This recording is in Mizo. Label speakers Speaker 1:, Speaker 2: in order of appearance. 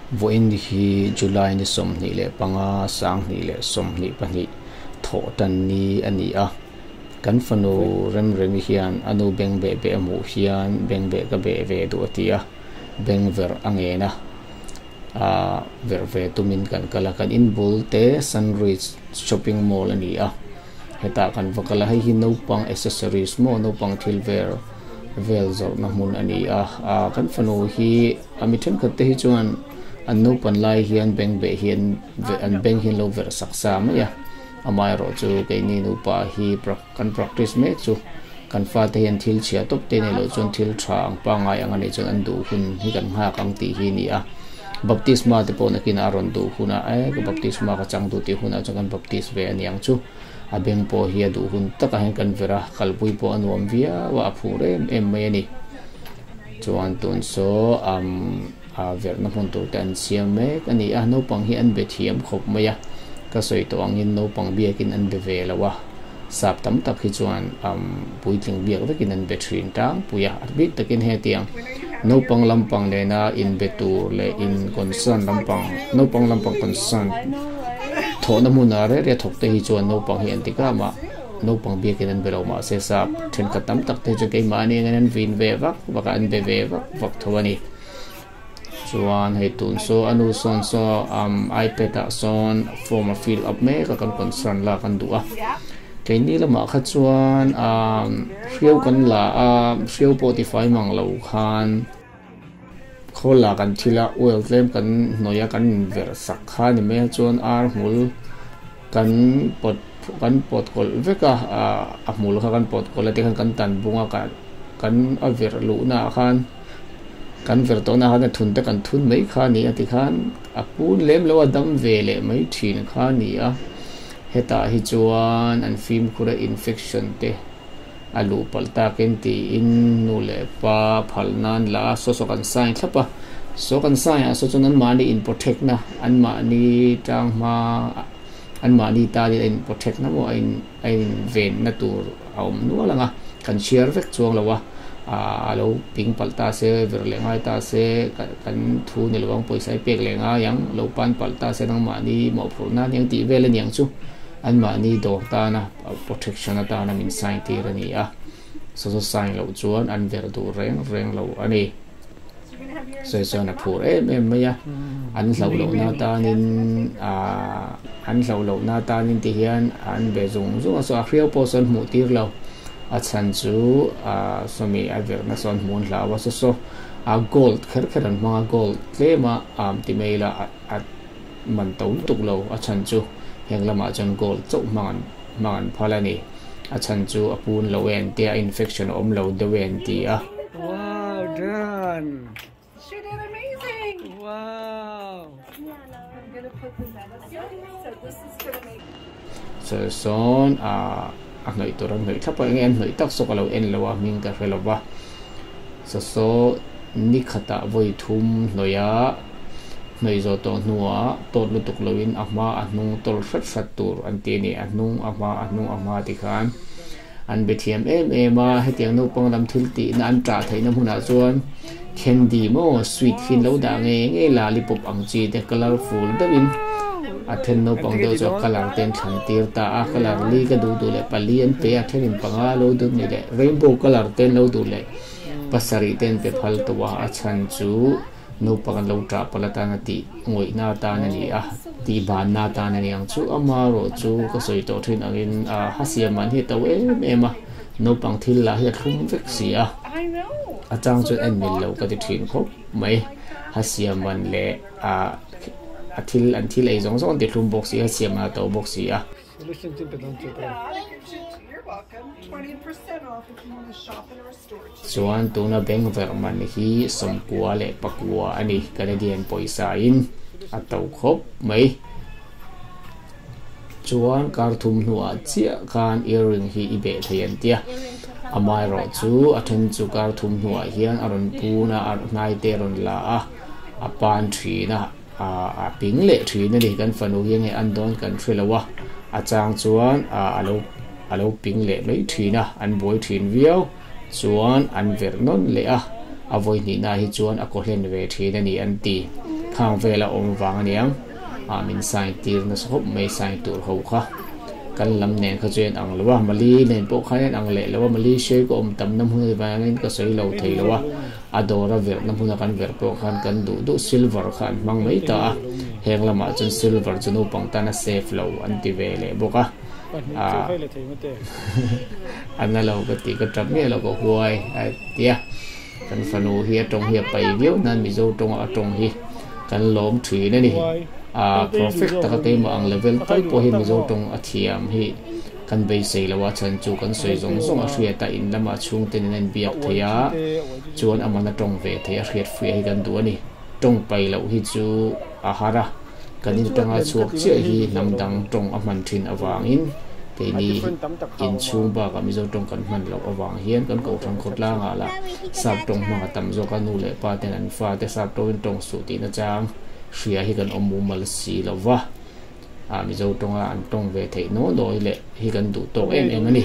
Speaker 1: Vawiin hi July ni 25 2022 thawhtan ni a ni a. Kan fanu Remremi hian a nu bengbeh beh a hmuh hian bengbeh ka beh ve duh a ti a, bengverh a ngen a. Aaa verh ve tumin kan kal a, kan inbul te Sunridge shopping mall a ni a. Hetah kan va kal a, hei hi naupang accessories maw naupang thil vel vel zawrhna hmun a ni a. Aaa kan fanu hi. A mi thenkhat te hi chuan an naupan lai hian bank beh hian an bank hian lo verh sak sa mai a, amaherawh chu keini nupa hi kan practice mek chu kan fate hian thil chhia tawp te nei loh chuan thil tha ang pangngai ang a nih chuan an duh hun hi kan nghak ang tih hi a ni a, baptisma te pawh nakinah a rawn duh hunah e ka baptisma ka chang duh tih hunah chuan kan baptis ve a ni ang chu, a bank pawh hi a duh hun takah hian kan verh a, kalpui pawh a nuam viau a, a phur em em mai a ni. Chuan tun saw umm a verhna hmun tur te an siam mek a ni a, naupang hi an be thiam khawp mai a, ka sawi tawh angin naupang biakin an be ve lo a, sap tam tak hi chuan umm puitling biak vekin an be thin tlangpui a, a bik takin hetiang naupang lampang nena inbe tur leh in concern lampang naupang lampang concern thawhna hmunah reh reh thawk te hi chuan naupang hi an ti kam a. Naupang biakin an be lo mahse sap thenkhat tam tak te chu keimahni angin an vin ve vak vak a, an be ve vak vak tho a ni. Chuan hei tun saw a nu sawn saw umm ipad ah sawn form a fill up mek a kan concern lak an duh a. Keini lamah kha chuan umm hriau kan la a, hriau pawh tifai mang lo khan khawl lah kan thil a, oil tlem kan hnawih a kan inverh sak kha a ni mai a chuan ar hmul kan pawt kan pawt kawlh vek a ah a hmul kha kan pawt kawlh a tikhan kan tan bung a kan kan a verh luhna ah khan kan verh tawhna ah khan a thun te kan thun mai kha a ni a tikhan a pun lem lo a dam ve leh mai thin kha a ni a hetah hi chuan an fimkhur a infection te a luh palh takin tiin nu leh pa phal nan la a saw saw kan sign thlap a saw kan sign ah saw chuan anmahni in protect na anmahni tang hma anmahni tan in a in protect na maw a in a in ven na tur a awm nual ang a kan chhiar vek chuang lo a ah a lo ping palh ta se vir leh ngai ta se kan thu ni lo ang pawisa i pek leh ngai ang lo pan palh ta se nangmahni mawhphurh na aniang tih vel aniang chu anmahni dawr tana protection atana min sign tir a ni a, saw saw sign loh chuan an verh duh reng reng lo a ni. Sawi chuan a phur em em mai a, an hlauh lohna atanin aaa an hlauh lohna atanin ti hian an be zung zung a, saw a hriau pawh sawn hmuh tir lo, a chhan chu aaa sawmi a verhna sawn hmuh an hlau a, saw saw a gold kher kher an hmang a, gold tlema am ti mai ila a man to lutuk lo, a chhan chu heng lamah chuan gold chauh hmang an hmang an phal a ni. A chhan chu a pun lo e an tia, infection a awm lo deuh e an ti a.
Speaker 2: Wow done. She did amazing. Wow. I'm gonna put the medicine. So this is gonna make
Speaker 1: Sir sawn a a hnawih tur an hnawih thlap a, enge an hnawih tak saw ka lo en lo a, hming ka hre lo va. Saw saw ni khatah vawi thum hnawih a. Hnawih zawh tawh hnuah tawt lutuk loin a hma a hnung tawlh hrat hrat tur an ti a ni. A hnung a hma a hnung a hma ti khan an be thiam em em a, hetiang naupang lam thil tihna an ṭah theihna hmunah chuan candy maw sweet hi an lo dah ngei ngei lollipop ang chi te colourful deuhin a then naupang deuh chu a colour te an thlan tir ta a, colour li ka duh duh leh pali an pe a, a thenin panga lo duh ni leh rainbow colour te an lo duh leh pasarih te an pe phal tawh a, a chhan chu. Naupang an lo ṭah palh atan a tih ngawihna atan a ni a, tih banna atan a ni ang chu. Amaherawh chu ka sawi tawh ṭhin angin a hasiam man hi a to em em a, naupang thil lah hi a thlum vek si a, a chang chuan en mil lo ka ti ṭhin khawp mai. Hasiam man leh a a thil an thil ei zawng zawng an ti thlum bawk si a, hasiam man a to bawk si a. Chuan tuna bank verh man hi 99 a ni, Canadian pawisa in a to khawp mai. Chuan kar thum hnuah chiah khan earring hi i beh thei an tia. Amaherawh chu a then chu kar thum hnuah hian a rawn pun a, a hnai te a rawn la a, a pan thin a. A ping leh thin a ni kan fanu hi enge an dawn kan hre lo a a chang chuan a lo a lo ping leh mai thin a an buai thin viau chuan an verh nawn leh a a vawi hnihna hi chuan a kaw hlen ve thin a ni an ti. Khang vela awm vang aniang a min sign tir nasa khawp mai sign tur ho kha kan lam nen kha chu a inang lo a Mali nen pawh khan a inang leh lo a Mali hriai ka awm tam na hmun avangin ka sawi lo thei lo a a dawr a verh na hmuna kan verh pawh khan kan duh duh silver kha an hmang mai ta a heng lamah chuan silver chu naupang tan a safe lo an ti ve leh bawk a ah a na lo ka tih ka tap miah lo ka huai a tia. Kan fanu hi a tawng hi a pai viau nan Mizo tawnga a tawng hi kan lawm thin a ni. A perfect taka keimah ang level tal pawh hi Mizo tawng a thiam hi kan beisei lo a chhan chu kan sawi zawng zawng a hriat a in lamah chhungte nen a inbiak thei a chuan aman a tawng ve thei a hriat fuih hi kan duh a ni. Tawng pai loh hi chu a har a. Kan in tanga chhuak chiah hi hnam dang tawng a hman thin avangin keini inchhung bakah Mizo tawng kan hman loh avang hian kan kohhran khawtlangah lah sap tawng hmang a tam zawk a, nu leh pa ten an fate sap tawngin tawng suh tih nachang hria hi kan awm mumal si lo va, ah Mizo tawnga an tawng ve theih naw nawi leh hi kan duh tawk em em a ni.